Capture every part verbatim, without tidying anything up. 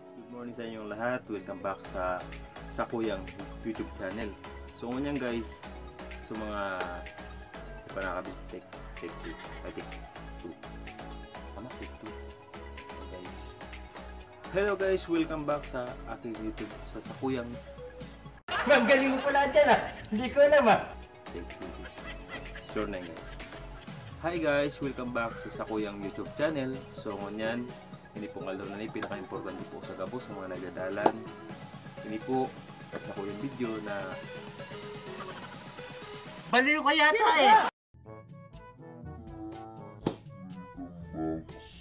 Good morning sa inyong lahat. Welcome back sa Sakuyang YouTube channel. So ngunyan guys, so mga panakabit take take two. Ay, take two. Tama, take two. Hey guys. Hello guys, welcome back sa aking YouTube sa Sakuyang. Ang galing mo pala dyan ah. Hindi ko alam ah. Take two. Sure na yun, guys. Hi guys, welcome back sa Sakuyang YouTube channel. So ngunyan, ini pong aldaw na ni pinaka-importante po sa gabos sa mga nagdadalan. Ini po sa Sakuyang video na Baliw ka yata eh.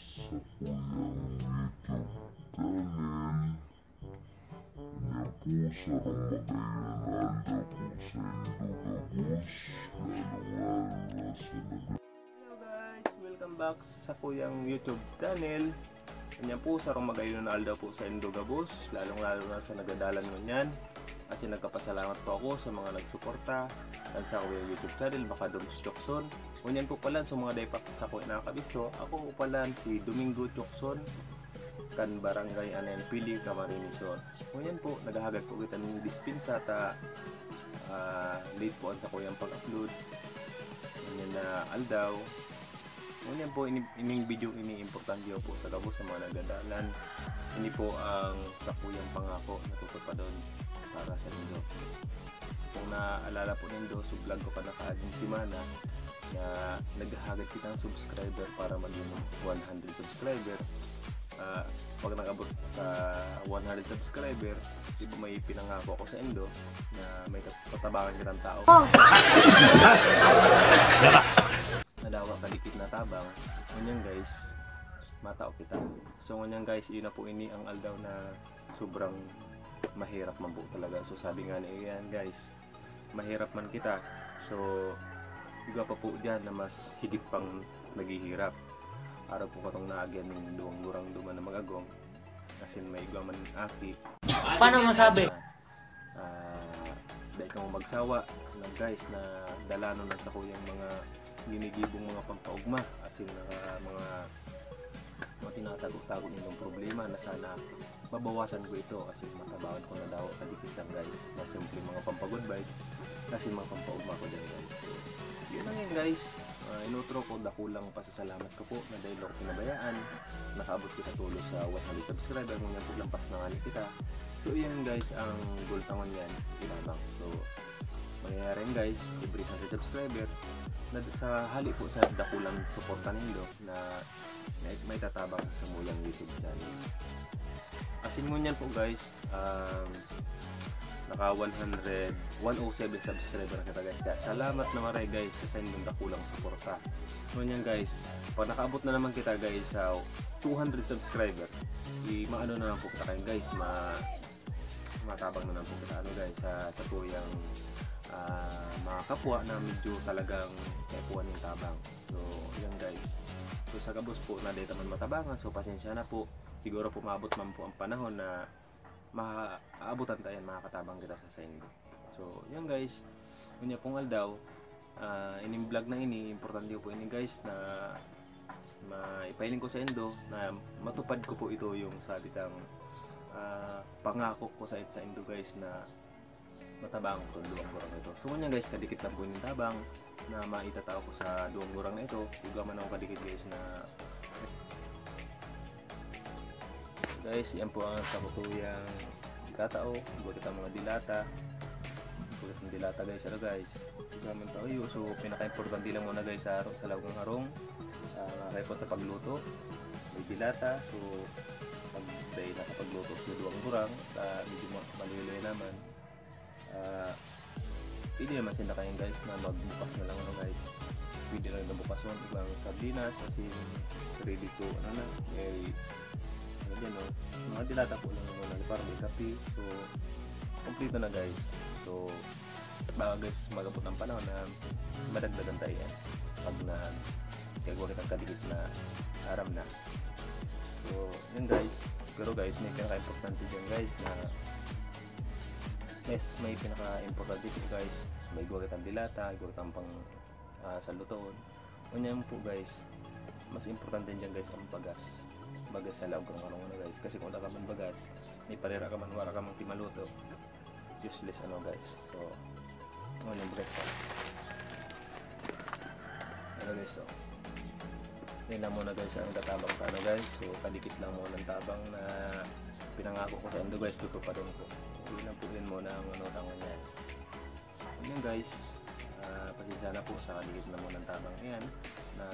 Sa kuyang YouTube channel. Yan po sa magayong aldaw po sa indo gabos, lalong-lalo na sa nag- Hello guys! Welcome back sa Sakuyang YouTube channel. Ganyan po, sarong magayon na aldaw po sa indo gabos, lalong-lalo na sa nagdadalan ngunyan. At yung nagkapasalamat po ako sa mga nagsuporta kan Sakuyang YouTube channel, Baka Doms Chokson. Ngunyan po pala, sa mga daypak sa ako nakakabisto, ako po pala si Domingo Chokson, kan Barangay Anayan Pili, Camarines Sur. Ngunyan po, naghahagad po kita ng dispensa ta ah, late po ang Sakuyang pag-upload. Ngunyan na aldaw. Ngunyan po, ini, ining video ini importante po sa gabos sa mga nagdadalan. Ini po ang Sakuyang pangako na tutupadon para sa indo. Kung naalala po nindo, so vlog ko pa nakaaging semana na naghahagad kitang subscriber para maging one hundred subscriber. Ah, pag nag-abot sa one hundred subscriber, di ba may pinangako ako sa indo na may tatabangan kitang tao. Nadawa kadikit na tabang. Ngunyan guys, matao kita. So ngunyan guys, yun na po ini ang aldaw na sobrang mahirap man po talaga. So sabi nga ni Ian guys, mahirap man kita. So, igwa pa po dyan na mas higit pang naghihirap. Araw po katong naagyan ning duwang gurang duman na mag-agom. Asin may igwa man aki. Paano masabi? Ah, dahil kamo magsawa na guys na dalanon ang Sakuyang mga ginigibong mga pagpaugma. Asin mga mga tinatago-tago ninyong problema na sana mabawasan ko ito kasi matabangan ko na daw kadikit lang guys na simple mga pampagod vibes kasi mga pampaugma ko din guys. So, yun lang yun guys. Ah, inutro ko dakulang pasasalamat ko po na dahil ako pinabayaan nakaabot kita tulo sa one hundred subscriber ngunyan po lampas na nga ni kita. So yun guys ang goal tangon yan ilamang. So mangyayari yun guys every hundred subscriber na sa hali po sa dakulang suporta nindo na may, may tatabang sa Sakuyang YouTube channel. Asin ngunyan po guys, um, naka one hundred, one oh seven subscriber na kita guys. Kaya salamat na maray guys sa inyong dakulang suporta. Ngunyan guys, pag nakaabot na naman kita guys sa two hundred subscriber, i maano na lang po kita kayo guys, ma matabang na lang po kita ano guys sa Sakuyang ah, mga kapwa na medyo talagang kaipuhan yung tabang. So, yan guys. So, sa gabos po na dito man matabangan, so pasensya na po. Siguro po maabot man po ang panahon na maabutan tayo yan, makakatabang kita sa saindo. So, yan guys. Unya pong aldaw, ah, ining vlog na ini, importante po ini guys na ma ipahiling ko sa indo na matupad ko po ito yung sabi tang ah, pangako ko sa, sa indo guys na matabang ko duwang gurang ito. So ngunyan guys, kadikit lang po yung tabang na maitatao ko sa duwang gurang na ito. Igwa man ako kadikit guys na guys, yan po ang sakutuyang itatao. Buti ang mga dilata. Buti ang dilata guys. Ano guys? Igwa man tayo. So pinaka-importante lang muna guys sa harong, sa lawang harong. Uh, kaya po sa pagluto. May dilata. So pag dahil nakapagluto sa duwang gurang, uh, medyo ma- maluloy naman. Ah, pwede naman sila kayan guys na magbukas na lang ano guys. Pwede lang na bukason ibang sardinas kasi ready to ano na. Eh, ano din no. Mga dilata po lang muna para may kape. So, kompleto na guys. So, baka guys magabot ng panahon na madagdagan tayo yan. Pag na kaya kita kadikit na aram na. So, yun guys. Pero guys, may pinaka-importante dyan guys na Yes, may pinaka-importante po guys. May igwa kitang dilata, igwa kitang pang ah, sa lutoon. Unya po guys, mas importante dyan guys ang pagas. bagas sa laog kan karong ano, guys. Kasi kung wala ka man bagas, may parera ka man, wala ka man timaluto, useless ano, guys. So, ano yung bagas na? Ano, guys, so, yun lang muna, guys, ang tatabang ta, ano, guys. So, kadikit lang muna ang tabang na pinangako ko sa indo, guys, tutuparin ko. Yun lang po, yun muna ang ano, tangan niya. Yun, guys, ah, pasensya na po sa kadikit na muna ang tabang na yan na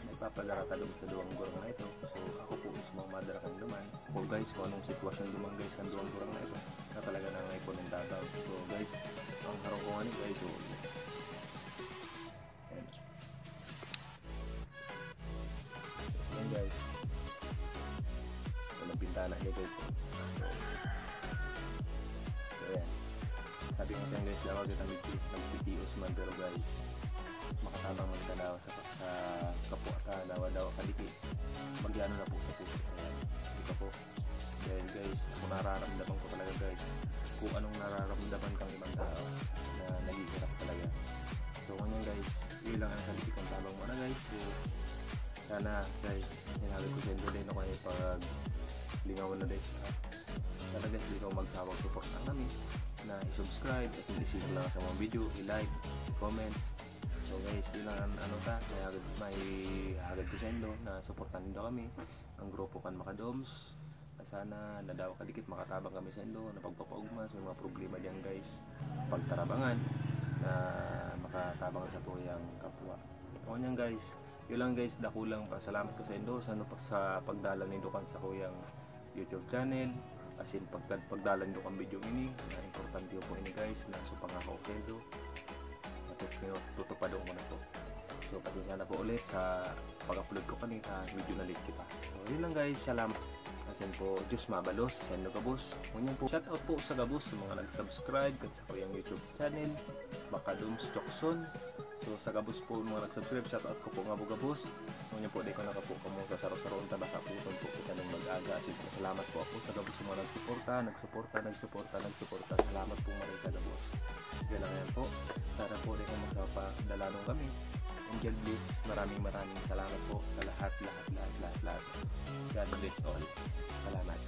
nagpapadara ta doon sa duwang gurang na ito. So, ako po mismo ang madara kan duman. Ako, guys, kung anong sitwasyon duman, guys, kan duwang gurang na ito, na talaga nangangaipo ng tabang. So, guys, ang harong ko nga ni, guys, so, ayan. Ayan, guys. Walang pintana niya, guys. So, ayan. Sabi ko sa inyo, guys, dawa kita nagpi-, nagpitios man, pero, guys, makatabang man ka daw sa, sa kapwa ta, dawa-dawa kadikit. Magyano na po sa puso. Ayan. Di ba po? Dahil, guys, ako nararamdaman ko talaga, guys, kung anong nararamdaman kang ibang tao na naghihirap talaga. So, ngunyan, guys, yun lang ang kadikit kong tabang muna, guys. So, sana, guys, hinagad ko sa inyo din ako ay pag lingawan na, guys, ha? Sana, guys, di kayo magsawag suportahan kami na i-subscribe at i-share lang sa mga video, i-like, i-comment. So, guys, yun lang ang ano ta, may hagad, may hagad ko sa inyo na suportahan niyo kami, ang grupo kan Makadoms. Sana nadawa kadikit makatabang kami sa inyo na pagpapaugma sa mga problema diyan, guys. Pagtarabangan na makatabang sa tuyang kapwa. O niyan, guys, yun lang, guys, dakulang pasalamat ko sa inyo sa, ano, sa pagdala nindo kan sa kuyang YouTube channel. As in, pag, pagdala nindo kan video ini, na importante po ini, guys, na so pangako ko sa inyo. Matut-, tutupad ko na po. So, pasensya na po ulit sa pag-upload ko kanina, medyo na-late kita. So, yun lang, guys, salamat. As in po, Diyos mabalos sa inyo gabos. Ngunyan po, shout out po sa gabos sa mga nag-subscribe kan sa kuyang YouTube channel, Makadoms Chokson. So, sa gabos po mga nag-subscribe, shout out ko po nga po gabos. Ngunyan po, di ko na ka po kamo sa saro-saroon ta, baka po itong po kita ng mag-aga. So, salamat po ako sa gabos sa mga nagsuporta, nagsuporta, nagsuporta, nagsuporta. Salamat po maray sa gabos. Yan lang yan po. Sana po di ko magsapadalanon kami. Angel Bliss, maraming maraming salamat po sa lahat, lahat, lahat, lahat, lahat. God bless all. Salamat.